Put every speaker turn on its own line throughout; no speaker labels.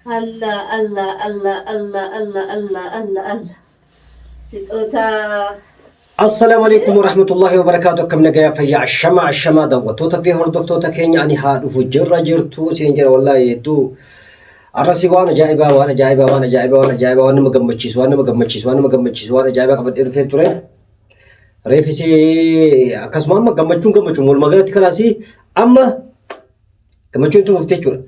Allah Allah Allah Allah Allah Allah Allah Allah. Sixootaa.
Assalaamu alaikum warahmatullahi wabarakaatu. Akkam nagayaa, fayyaa? Ashama ashama, daawwattoota fi hordoftoota keenya, ani haa dhufu. Jirra, jirtu isin jira. Wallaahi hedduu arrasii waan ajaa'ibaa, waan ajaa'ibaa, waan ajaa'ibaa, waan ajaa'ibaa, waan nama gammachiisu, waan nama gammachiisu, waan nama gammachiisu, waan ajaa'ibaa qabadhee dhufee ture. Reefis akkasuma amma gammachuun gammachuun walumaa galatti kalaasii amma gammachuun itti fufte jechuudha.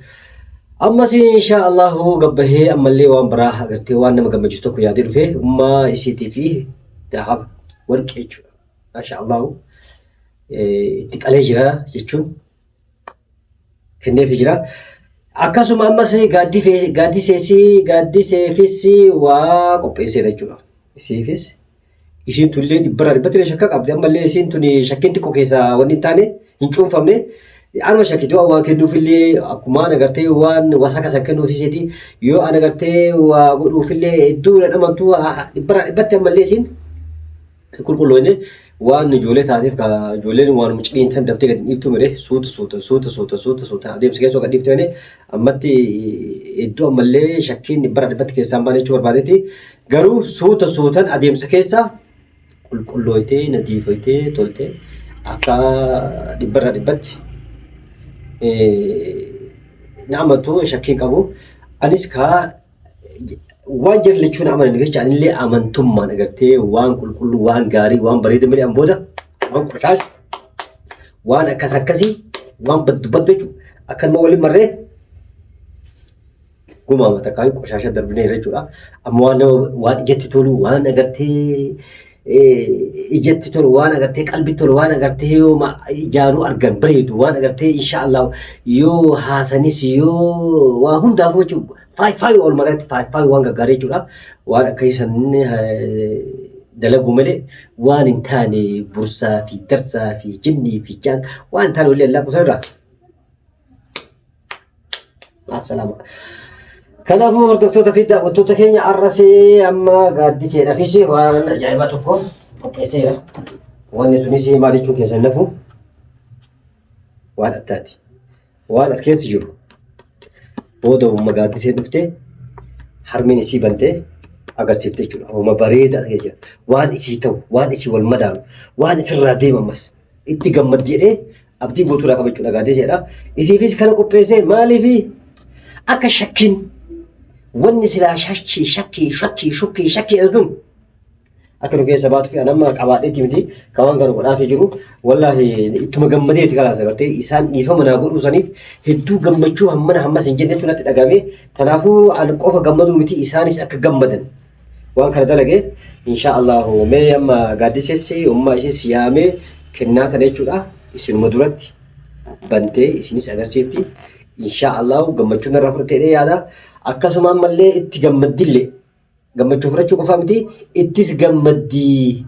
Ammas insha Allahu gabbahee ammallee waan biraa agartee waan nama gammachiisu tokko yaadee dhufee ummaa isiitii fi dahaba warqee jechuudha. Masha Allahu itti qalee jira jechuun kenneefii jira. Akkasuma ammas gaaddiseesii gaaddiseefis waa qopheesseera jechuudha. Isiifis isiin tullee dhibbarraa dhibbatti illee shakka qabdi. Ammallee isiin tuni shakkiin xiqqoo keessaa wanni hin taane hin cuunfamne. Anuma shakkitu waan kennuufillee akkuma an agartee waan wasaka san kennuufisiiti yoo an agartee waa godhuufillee hedduu na dhamantu dhibbarraa dhibbatti ammallee isiin qulqulloofne waan ijoollee taateef ka ijoolleen waanuma ciniinsan daftee gadi dhiiftuu mire suuta suuta suuta suuta suuta suuta adeemsa keessa gad dhiifte malee ammatti hedduu ammallee shakkiin dhibbarraa dhibbatti keessaa hin baane jechuu barbaadeeti. Garuu suuta suutan adeemsa keessa qulqullooytee, nadiifoytee, toltee akka dhibbarraa dhibbatti na amantu shakkiin qabu. Anis kaa waan jarri lachuu na amananiif jecha anillee amantummaan agartee waan qulqulluu, waan gaarii, waan bareeda malee an booda waan qoshaash, waan akkas akkasii, waan baddu baddu jechuudha. Akkanuma waliin marree gumaama takkaa qoshaasha darbineera jechuudha. Amma waan nama waan ijatti tolu, waan agartee ijatti tolu, waan agartee qalbitti tolu, waan agartee yoo ijaanuu argan bareedu, waan agartee insha Allah yoo haasanis yoo waa hundaafuu jechuudha. Faay faay walumaa galatti faay faay waan gaggaarii jechuudha. Waan akka isan dalaguu malee waan hin taane bursaa fi darsaa fi jinnii fi jaan waan hin taane walii allaa qusanirraa. Assalaamu. Kanaafuu hordoftoota fi daawwattoota keenya, arrasee amma gaaddiseedhaafis waan ajaa'ibaa tokko qopheesseera. Wanni sunis maal jechuun keessan nafu waan addaati. Waan as keessa jiru booda uumma gaaddisee dhuftee harmeen isii bantee agarsiifte jechuudha. Uumma bareeda as keessa jira. Waan isii ta'u, waan isii wal madaalu, waan isirraa deemu ammas itti gammaddi jedhee abdii guutuudhaa qaba jechuudha gaaddiseedha. Isiifis kana qopheessee maaliifi akka shakkiin wanni silaa shakkii shakkii shakkii shukkii shakkii sun akka nu keessa baatu fi anamma qabaadheetti miti kan waan kana godhaafii jiru. Wallaahi ittuma gammadeeti kalaas agartee isaan dhiifama naa godhuu saniif hedduu gammachuu hammana hammas hin jennetu natti dhagame. Kanaafuu an qofa gammaduu miti, isaanis akka gammadan waan kana dalage insha Allahu. Mee amma gaaddises ummaa isis yaamee kennaa tana jechuudha isinuma duratti bantee isinis agarsiifti. Insha Allahu gammachuu narraa fudhatee yaada. Akkasuma ammallee itti gammaddillee, gammachuu fudhachuu qofaa miti, ittis gammaddii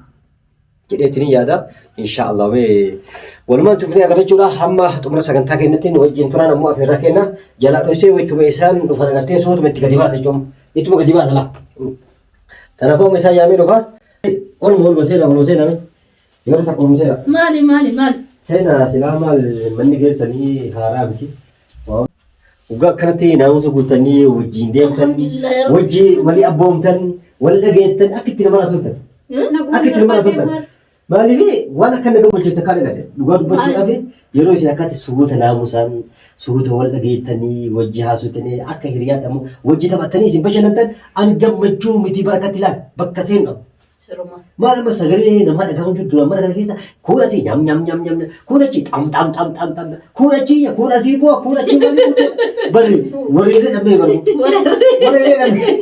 jedheetiin yaada. Insha Allah mee walumaan tufnee agarra jechuudha. Hamma xumura sagantaa keenyatti nu wajjin turan. Ammoo afeerraa keenya jalaa dhoysee wayituma isaan dhufan agartee suutuma itti gadi baasa jechuun ittuma gadi baasa laa. Kanaafuu amma isaan yaamee dhufa. Oluma oluma seenaa, oluma seenaa, yeroo takka oluma seenaa.
Maali, maali, maali?
Seenaa silaa maal manni keessanii haaraa miti. Waggaa akkanatti naamusa guuttanii wajjin deemtan,
Alhamdulillah ya Rabbi.
wajji walii abboomtan, wal dhageettan, akka itti nama turtan. Akka itti nama turtan. Maaliif waan akka na gammachiifte kan agate dhugaa dubbachuudhaaf yeroo isin akkatti suuta naamusaan suuta wal dhageettanii wajji haasotanii akka hiriyaatti ammoo wajji taphattanii isin bashannantan an gammachuu miti barakatti laal bakka seenu.
Siruma.
Maal amma sagalee namaa dhagahuun jiru duraan mana kana keessa kun asii nyam nyam nyam nyam, kun achi xam xam xam xam xam, kun achi kun asii bu'a, kun achi malee barri wareeree dhabnee barru wareeree dhabnee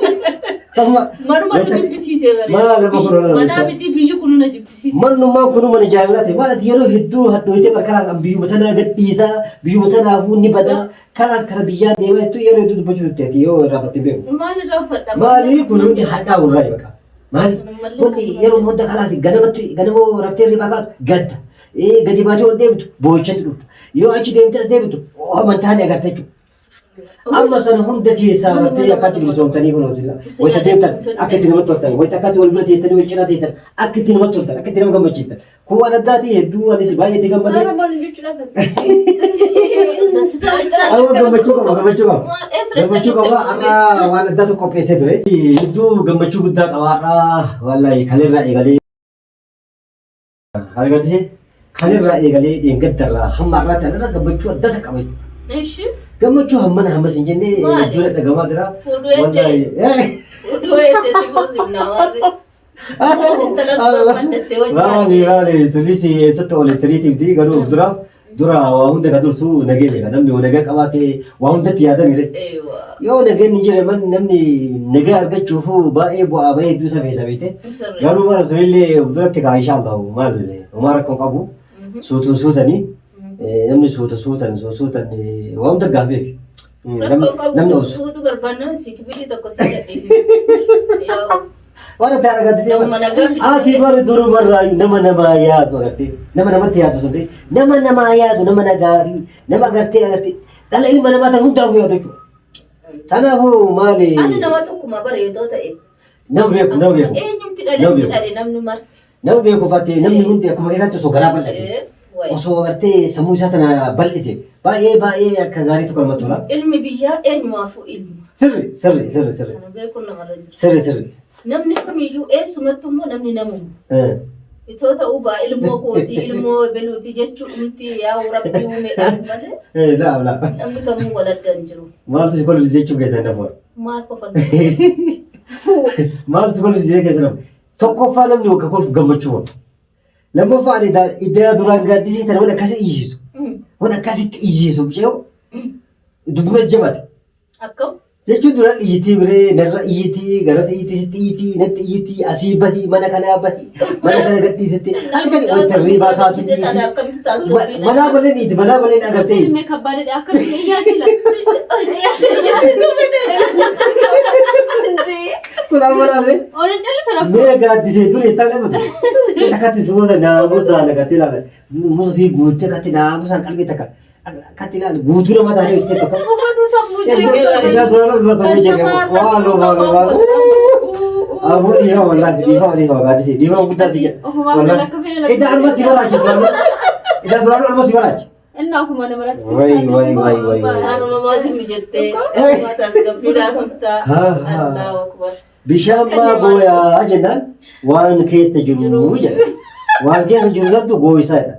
amma.
Manuma nu jibbisiisee bare.
Maal amma kun olaanaa
Manaa miti, biyyi kun na jibbisiise.
Mannummaan kun mana jaallate. Maal ati yeroo hedduu hadhooyitee bara kalaas an biyyuma tanaa gadhiisaa, biyyuma tanaafuu ni badaa kalaas kara biyyaa deemaa jettu yeroo hedduu dubbachuu turte ati yoo irraa beeku.
Maal irraa uffadha?
Maali kun hundi hadhaa warraa baqa. Maali wanni yeroo hunda kalaas ganamatti ganama raftee irraa kaatu gadda. Gadi baatee ol deebitu boo'ichatti dhufta. Yoo achi deemtee as deebitu amantaa ni agarta jechuudha. Amma sana hunda keessaa bartee akkatti bilisoomtanii kun hojii wayita deemtan akka itti namatti toltan, wayita akkatti wal bira teettanii wal cinaa teettan akka itti namatti toltan, akka itti nama gammachiiftan. Kun waan addaati, hedduu anis baay'ee itti gammadee. Amma gammachuu qaba, gammachuu qaba. Gammachuu qaba, har'a waan addaa tokko qopheessee ture. Hedduu gammachuu guddaa qaba har'a, wallahi kalirraa eegalee. Haala gaddisee kalirraa eegalee dheengaddarraa hamma har'aatti har'a gammachuu addaa qaba jechuudha.
Ishi.
Gammachuu hammana hammas hin jenne.
Maali?
Dura dhagamaa jira.
Fuudhuu eddee.
Wallahi.
Fuudhuu eddee si fuusifna warri.
Maali maali, sunis eessatti oolettaniitiif garuu of dura dura waa hunda ka dursu nageenya, namni yoo nagaa qabaate waa hundatti yaadamire.
Eewa.
Yoo nageenyi hin jire man namni nagaa argachuuf baay'ee bu'aa bahee hedduu safeessa beekte.
Sirrii.
Garuu maal sunillee of duratti kaa insha Allah maal homaa rakkoo qabu suutuun suutanii namni suuta suutan suutan waa hunda gaaf beeke.
Rakkoo qabu.
Namni obsu.
Fuudhuu barbaannaan si kifilii tokko si gadhiisi.
Waan adda agartee.
Nama nagaa fiduu.
Ati bari durumarraayyuu nama namaa yaadu agartee, nama namatti yaadu sun ta'e, nama namaa yaadu, nama nagaarii, nama agartee dhala ilma namaa tan hundaafuu yaadu jechuudha. Kanaafuu maali?
Ani nama tokkuma bareedoo ta'e.
Nama beeku, nama beeku.
Eenyumti
Nama
dhaletti
beeku.
dhale namni marti.
Nama beeku fattee namni hundi akkuma keenyatti osoo garaa bal'ate,
Wayi.
osoo agartee sammuu isaa tana bal'ise, baay'ee baay'ee akka gaarii tokko namatti tola.
Ilmi biyyaa eenyumaafuu ilma.
Sirri sirri sirri sirri.
Kana beekuun namarra jira.
Sirri sirri.
Namni kamiyyuu eessumattu immoo namni namuma. Itoo ta'uu gaa ilmoo kootii, ilmoo beluutii jechuudhumti yaa'u rabbii uumeedhaaf malee
Laa laa.
namni kamuu wal adda hin jiru.
Maaltu si kolfisiise jechuu keessan nafu.
Maal qofan?
Maaltu kolfisiisee keessa nafu. Tokkoffaa namni wagga kolfu gammachuu qaba. Lammaffaa ani idaa duraan gaaddisee tana waan akkasii iyyisu. Waan akkasitti iyyisu mucayyoo dubbima jabaate.
Akkam?
Jechuun duraan iyyitii biree narra iyyitii, garas iyyitii, sitti iyyitii, natti iyyitii, asii bahi, mana kanaa bahi, mana kana gadhiisitti halkan wal sirriibaa kaatu iyyitii.
Akkamitti taasisuuf?
Manaa baleen iyyiti, manaa baleen agartee.
Suusiin kabbaadha akkamiin yaadila.
Kun amma laalee.
Oolan callisa rakkoo.
Mee gaaddisee dur jettaa qabatu. Akkatti suuta naamusaan agartee ilaala. Musa fi guuttee akkatti naamusaan qalbii takka akkatti ilaala. Guutuu nama taatee itti tokko.
Summatu sammuu
Egaa duraan olma sammuu jee waaloo waaloo waaloo. Aboo dhiifama, wallaahi dhiifama, dhiifama gaaddisee, dhiifama guddaa si jedha.
Ofumaaf
Wallaahi.
lakka fedha.
Egaa alma si baraacha duraan. Egaa duraan olma si baraacha.
Inni ofuma nama rakkisa.
Wayi, wayi, wayi, wayi, wayi.
Haruma maazimmi jettee tasgabbiidhaa softaa.
Ha, ha.
Allahu akbar.
Bishaan maa gooyaa jennaan waan keessa jiru jedha. Waan keessa jiru santu gooyisaadha.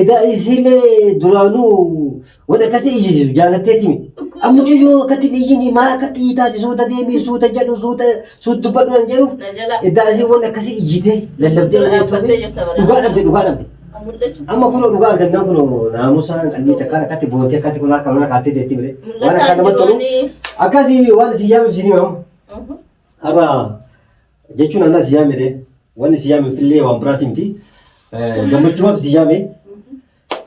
Egaa isiillee duraanuu waan akkasii ijjisu jaalatteeti miti. Amma mucayyoo akkatti dhiyyini maa akkatti iyyi suuta deemii, suuta jedhu, suuta suuta dubbadhu kan jedhuuf
Na jala.
edaa isiin waan akkasii iyyitee lallabdee
Dura dhaabbattee jirta bara.
Dhugaa dhabde, dhugaa dhabde.
Mul'achuu.
Amma kunoo dhugaa argannaan kunoo naamusaan qalbii takkaan akkatti boontee akkatti kun harka lola kaattee deetti malee. Waan akka
Mul'ataan
namatti tolu.
jiruuni.
Akkasii waan isin yaame isin himamu. Har'a jechuun ana si yaame de wanni si yaame illee waan biraati miti. Gammachuumaaf si yaame,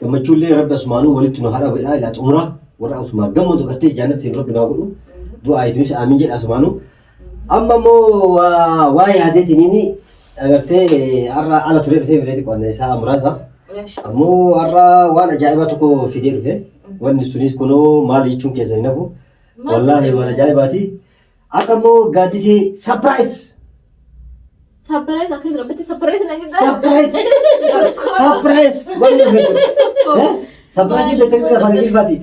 gammachuullee rabbi asumaanuu walitti nu haadha godhaa ilaa xumura warra asumaan gammadu gartee jaannatti siin rabbi naa godhu du'aa itunis aamin jedha asumaanuu. Amma immoo waa yaadeetiniini agartee har'a ala turee dhufee bireeti qo'annee isaa muraasaaf. Ammoo har'a waan ajaa'ibaa tokko fidee dhufe. Wanni sunis kunoo maal jechuun keessan hin hafu. Wallaahi waan ajaa'ibaati. Akka immoo gaaddisee surprise!
Surprise akka rabbitti surprise na jedha.
Surprise! Surprise! Wanni dhufe jiru. Surprise beektanii afaan Ingiliffaati.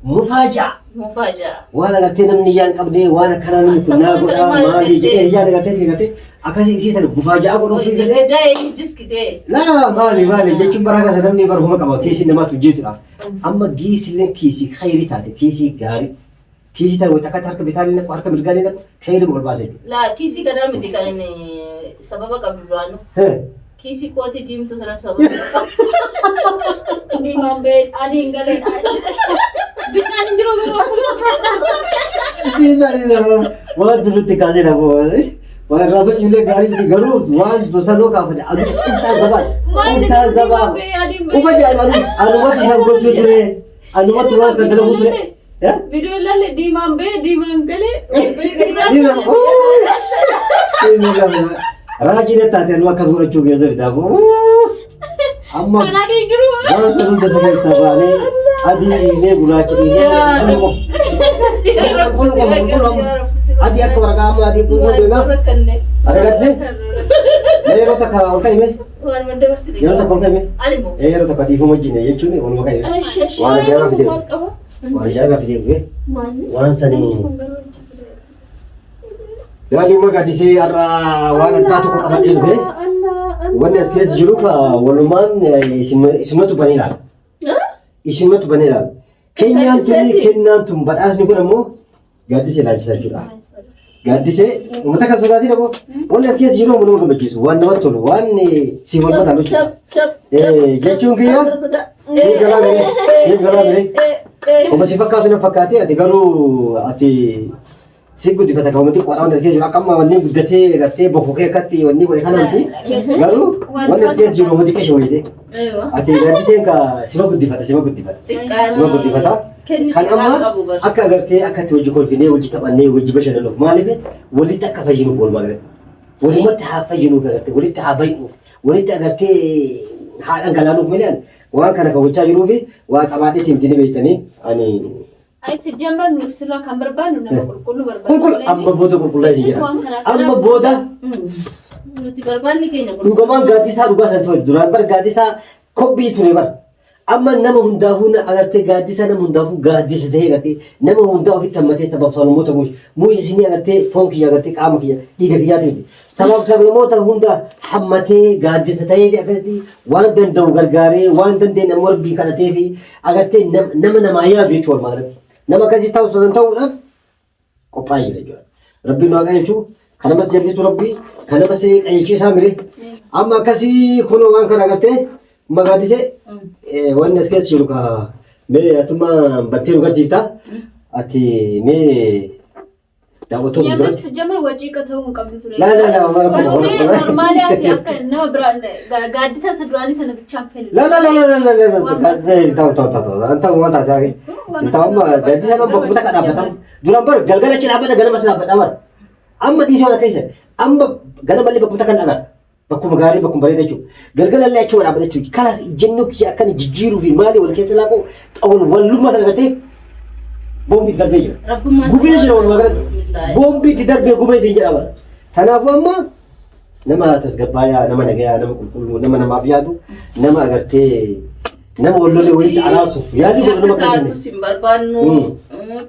Mufaajaa.
Mufaajaa.
Waan agartee namni iyyaa hin qabne, waan akkanaa namni kun naa godhaa maali jedhee iyyaan agartee agartee akkasii isii tana mufaajaa godhuuf jedhee.
Girgiddaa eenyu jiskitee?
Laa maali maali jechuun bara kasa namni bara huma qaba kiisii namaatu hojjetuudhaaf. Amma giisilleen kiisii khayrii taate, kiisii gaarii. Kiisii tana wayita akkatti harka bitaa naqu, harka mirgaa naqu, khayrii ol baasa jechuudha.
Laa, kiisii kanaa miti kan inni sababa qabdu duraanuu. Kiisii kootii diimtuu sana sababa qaba.
Diimaan bee adii hin galeen. Bichaan hin jiru garuu akkuma
Waan durutti kaasee dhabu. Waan irraa gochuullee gaarii miti, garuu waan tosanoo kaafate adu uftaan zabaan. Uftaan zabaan. Ufa jaa'iba anumatti kan gochuu ture. Anumatti waan kan dalaguu ture.
Viidiyoo ilaalle diimaan bee diimaan galee.
Raajii na taate anuu akkas godhachuu keessa bitaafu. Amma
Kan adii jiru.
waan sana hunda isa keessaa baanee adii dhiibnee gurraacha dhiibnee qulqulluu qofa. Qulqulluu qofa qulqulluu amma. Adii akka waraqaa amma adii qulqulluu deemaa. Agartee? Yeroo takka ol ka'ime. Yeroo takka ol ka'ime. Yeroo takka dhiifama wajjin jechuun oluma ka'ime. Waan ajaa'ibaa fidee. Waan ajaa'ibaa fidee dhufe. Waan sanii. Yaani uma gaddisee har'a waan addaa tokko qabadhee dhufe. Wanni as keessa jiru ka walumaan isinumatu banee ilaala. Isinumatu banee ilaala. Keenyaan tun kennaan tun badhaasni kun ammoo gaaddisee ilaalchisaa jechuudha. Gaaddisee uummata kan sodaatiin ammoo wanni as keessa jiru nama gammachiisu waan namatti tolu waan si wal madaalu jechuudha. Jechuun kiyya siif galaa miree siif galaa miree. Kuma si fakkaatu na fakkaatee ati garuu ati si guddifata kan wanti qoraa wanti as keessa jiru akka amma wanni guddatee gartee bokokee akkatti wanni godhe kana miti garuu wanni as keessa jiru wanti keessa wayite ati gaaddiseen ka sima guddifata sima guddifata sima guddifata kan amma akka agartee akka itti hojii kolfinee hojii taphannee hojii bashannanuuf maaliif walitti akka fayyinuuf walumaa galatti walumatti haa fayyinuuf agartee walitti haa bayi'uuf walitti agartee haa dhangalaanuuf malee waan kana kan gochaa jiruu fi waa qabaadheeti miti ni beektanii ani
Ay sijjamar nu sirraa kan barbaannu nama qulqulluu barbaannu.
qulqull amma booda qulqullaa isin jedha. Amma booda
Nuti barbaanni keenya
dhugamaan gaaddisaa dhugaa sana ture duraan bar gaaddisaa kobbii ture bar. Amma nama hundaafuu agartee gaaddisaa nama hundaafuu gaaddisa ta'ee agartee nama hundaa ofitti hammatee sabaaf sablammoota muush muush isinii agartee foon kiyya agartee qaama kiyya dhiiga kiyyaa ta'e sabaaf sablammoota hunda hammatee gaaddisa ta'ee fi akkasitti waan danda'u gargaaree waan dandeenye ammoo rabbii kadhatee fi agartee nama namaa yaadu jechuudha walumaa galatti. Nama akkasii ta'u san ta'uudhaaf qophaa'ee jira jechuudha. Rabbiin nu haa qajeelchu. Kan namas jallisu rabbii kan namas qajeelchu isaa mire. Amma akkasii kunoo waan kana agartee magaaddisee wanni as keessa jiru ka mee atummaa battee nu garsiifta. Ati mee daawwattoota
Yamar
duratti.
sijjamar wajii ka ta'uu hin qabdu ture.
Laa laa laa mara
Wanti
mara mara.
normaali ati akka nama biraa gaaddisa isa duraanii sana bichaan fedhu.
Laa laa laa laa laa laa laa gaaddisee ta'u ta'u ta'u ta'u ta'u waan taate ta'u amma gaaddisa nama bakkuma takka dhaabbata. Duraan bar galgala achi dhaabbata ganama as dhaabbata bar. Amma dhiisuu waan akka isa amma ganamallee bakkuma takka hin agarra. Bakkuma gaarii bakkuma bareeda jechuudha. Galgalallee achuma dhaabbata jechuudha. Kalaas ijjennoo kiyya akkana jijjiiruu fi maali wal keessa laaquu xawal wallummaa sana gartee boombi darbee jira.
Rabbummaa
Gubee jira walumaa galatti. Boombi itti darbee gubee siin jedhama. Kanaafuu amma nama tasgabbaayaa, nama nagayaa, nama qulqulluu, nama namaaf yaadu, nama agartee nama wal lolee walitti araarsuuf yaadii godhu nama
Akka
akkasii.
taatus hin barbaannu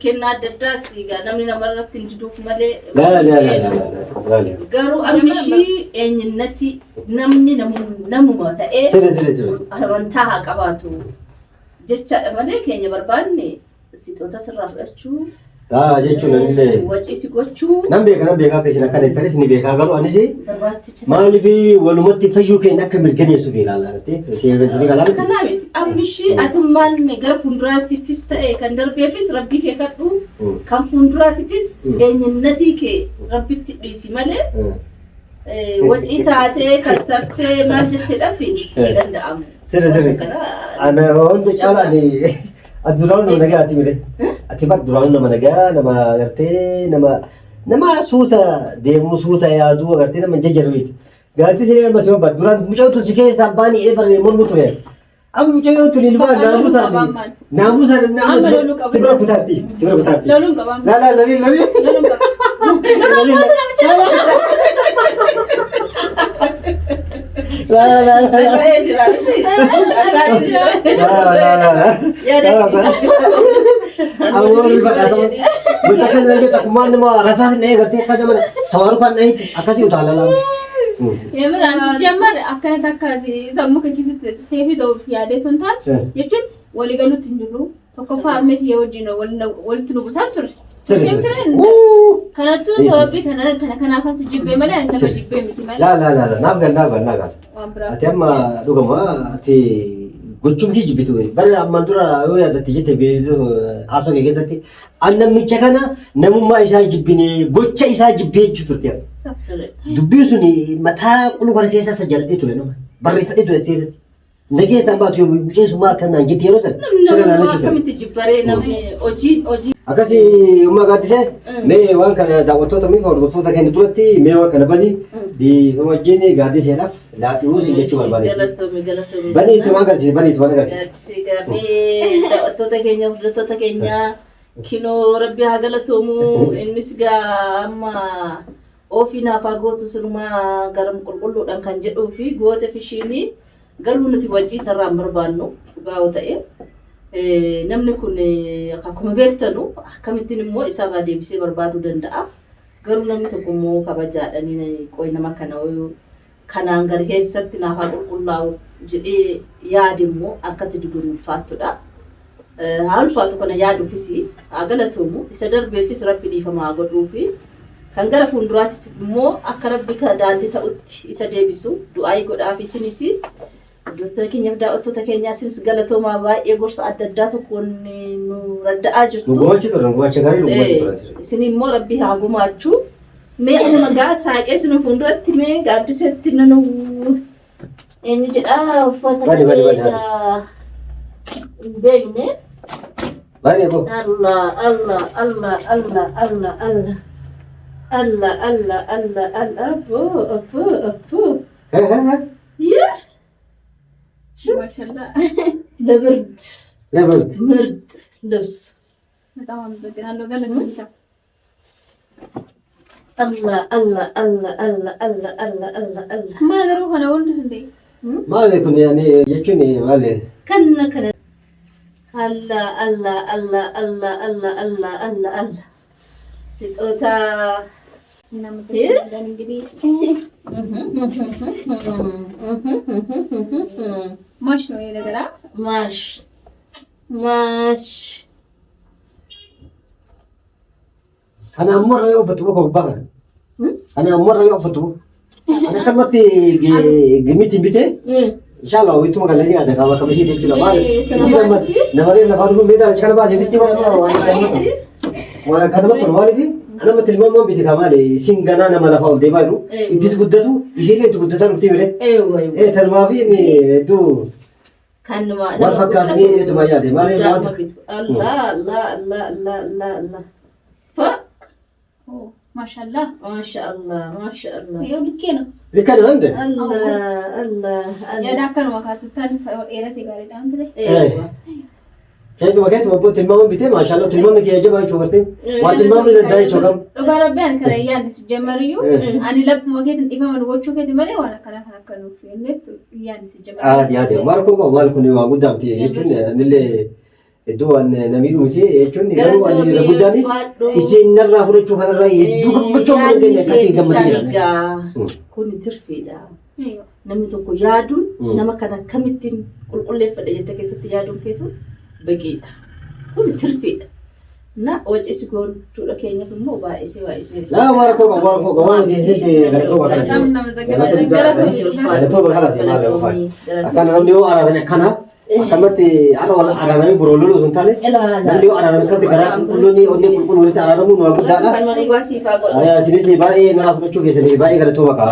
kennaa adda addaas egaa namni namarratti hin diduuf malee.
Laa laa laa laa laa laa.
Garuu amma ishii eenyunnati namni namuma ta'ee
Sirri sirri sirri.
amantaa haa qabaatu jechaadha malee keenya barbaanne sixoota sirraa fudhachuu
Laa jechuun anillee
wacii si gochuu
nan beeka nan beeka akka isin akkana jettanis ni beeka garuu anis
barbaachicha.
maaliif walumatti fayyuu keenya akka mirkaneessuuf ilaala gartee isin kalaa miti.
Kanaa miti amma ishii atummaan gara fuulduraatiifis ta'e kan darbeefis rabbii kee kadhu kan fuulduraatiifis eenyunnatii kee rabbitti dhiisi malee wacii taatee kassartee maal jettee dhafi danda'amu.
Sirri sirri. Ana hunda caala ani ati duraan nama nagaa ati mire. Ati bar duraan nama nagaa nama agartee nama nama suuta deemuu suuta yaaduu agartee nama jajjaru miti. Gaatti siree nama sima bar duraan mucaan tun si keessaa baanii hidhee barree mormu ture. Amma mucaan tun ilmaa naamusaan naamusaan
Amma loluu qabu.
si bira kutaarti si bira kutaarti.
Loluun qabaam.
La la lolii lolii.
Loluun qabaam.
Lolii La la la la.
Dhaga'ee jira.
La la la la. Amma akkas na jettu akkuma nama rasaas na eegartee akka nama sawaru kan dhahitti akkasii utaalala.
Yamar ani sijjamar akkanatti akka sammuu kee keessatti seefii ta'uuf yaadee sun taane jechuun waliigaluutti hin jirru. Tokkoffaa harmee tiyya wajjin walitti nu busaa ture. Kanattuu sababii kana kana kanaaf as jibbee malee ani nama jibbee miti malee.
Laa laa laa naaf gal naaf gal naaf gal.
Waan biraa.
Ati amma dhuguma ati gochuun kee jibbitu bara ammaan dura yoo yaadatte jette haasoo kee keessatti an namicha kana namummaa isaa jibbine gocha isaa jibbee jechuu turte. Dubbiin sun mataa quluu kana keessa isa jal'ee ture nama barreeffadhee ture keessatti. Nageessaan baatu yoo muceen sun maal akkanaan jette yeroo sana sirra
Namni
laalachuu ture.
akkamitti jibbaree namni hojii hojii.
Akkasii ummaa gaaddisee mee waan kana daawwattoota fi hordoftoota keenya duratti mee waan kana bani dhiifama wajjin gaaddiseedhaaf laadhuu si jechuu barbaade.
Galatoomi galatoomi.
Bani itti waan agarsiise bani itti waan agarsiise.
Gaaddisee gaamee daawwattoota keenya hordoftoota keenya kinoo rabbi haa galatoomu innis gaa amma ofii naaf haa gootu silumaa garam qulqulluudhaan kan jedhuu fi goote fishiinii garuu nuti wacii isarraa hin barbaannu dhugaa yoo ta'e. Namni kun akkuma beektanu akkamittiin immoo isarraa deebisee barbaaduu danda'a. Garuu namni tokko immoo kabajaadhaan qoy nama kana kanaan gara keessatti naaf haa qulqullaa'u jedhee yaade immoo harkatti diduun ulfaattudha. Haa ulfaatu kana yaaduufis haa galatoomu isa darbeefis rabbi dhiifama haa godhuufi kan gara fuulduraatis immoo akka rabbi daandii ta'utti isa deebisu du'aayii godhaafi isinis hordoftoota keenyaaf daawwattoota keenyaa isinis galatoomaa baay'ee gorsa adda addaa tokkoon nu radda'aa
Nu
jirtu.
gumaachuu turan gumaacha gaarii nu gumaachuu turan sirrii.
Isin immoo rabbi haa gumaachuu. Mee amma gaa saaqee isin fuulduratti mee gaaddisetti nanu eenyu jedhaa uffata
Bani, bani, bani,
egaa hin beekne.
Bani aboo.
Allah Allah Allah Allah Allah Allah Allah Allah Allah Allah abbo abbo abbo ይህ
ማሻአላህ
ለብርድ
ለብርድ
ምርጥ ልብስ
በጣም አመሰግናለሁ። ገለቶሚ
አላህ አላህ አላህ አላህ አላህ አላህ አላህ አላህ
ማን ነገሩ ከነ ወንድ እንዴ
Maali kun yaani jechuun maali?
ከነ ከነ አላህ አላህ አላህ አላህ አላህ አላህ አላህ አላህ ስጦታ
እናመሰግናለን። እንግዲህ ማሽ ነው ይሄ ነገር አ
ማሽ ማሽ
Kana ammoo irra yoo uffattu muka gubbaa kana. Kana ammoo irra yoo uffattu. Ana akkanumatti gimmitti hin bitee inshallah ittuma kallee yaada qaama kamishii jechuudha. Maali? Isii ammas namaree lafaa dhufuun meetaa achi kana baasee fitti godhama waan akkanumatti. Waan akkanumatti tolu maaliif? Anamma tilmaamaan bite kaa maali? Isiin ganaa nama lafaa ol deemaa jiru. Ittis guddatu isiillee itti guddataa dhufti mire.
Eewa
Talmaa fi inni hedduu
kanuma
wal fakkaatanii ittuma yaade. Maali?
guddaa bitu Allah Allah Allah Allah Allah Allah fa
ኦ ማሻአላህ
ማሻአላህ ማሻአላህ
ይኸው ልኬ ነው
Likka nama hinde?
አላህ አላህ አላህ
ያዳ akkanuma kaatuttaan dheerate gaariidhaan ture.
eewa
Keetuma keetuma abboo tilmaamaan bitee maashaallah tilmaamni kiyya jabaa jechuu gartee. Waa tilmaamni danda'a jechuu kam.
Dhugaa rabbi ani kana yaadne sijjamariyyuu ani laphuma keetiin dhiifama gochuu keeti malee waan akkanaa kan akka nuuf kenneef yaadne sijjamariyyuu.
Aadi aadi maal kun qabu maal kun waa guddaa miti jechuun anillee hedduu waan namii miti jechuun garuu waan irra guddaan isiin narraa fudhachuu kanarraa hedduu gammachuu amma dandeenye akka ta'e gammadee jira.
Kun tirfiidha. Namni tokko yaaduun nama kana akkamittiin qulqulleeffadha jettee keessatti yaaduun keetu baqiidha. Kun tirfiidha. Na wacis gochuudha keenyaaf immoo baay'isee baay'isee.
Laa maal kun qabu maal kun qabu waan keessis galatooma kanas. Galatooma kanas maal akkana namni yoo araarame akkana akkanumatti har'a wal araarame boroo loluu osoo hin taane namni yoo araarame akkamitti garaa qulqulluun onnee qulqulluun walitti araaramuun waan guddaadha.
Kan walii baasii fa'aa godhu.
Isinis baay'ee narraa fudhachuu keessanii baay'ee galatooma qaba.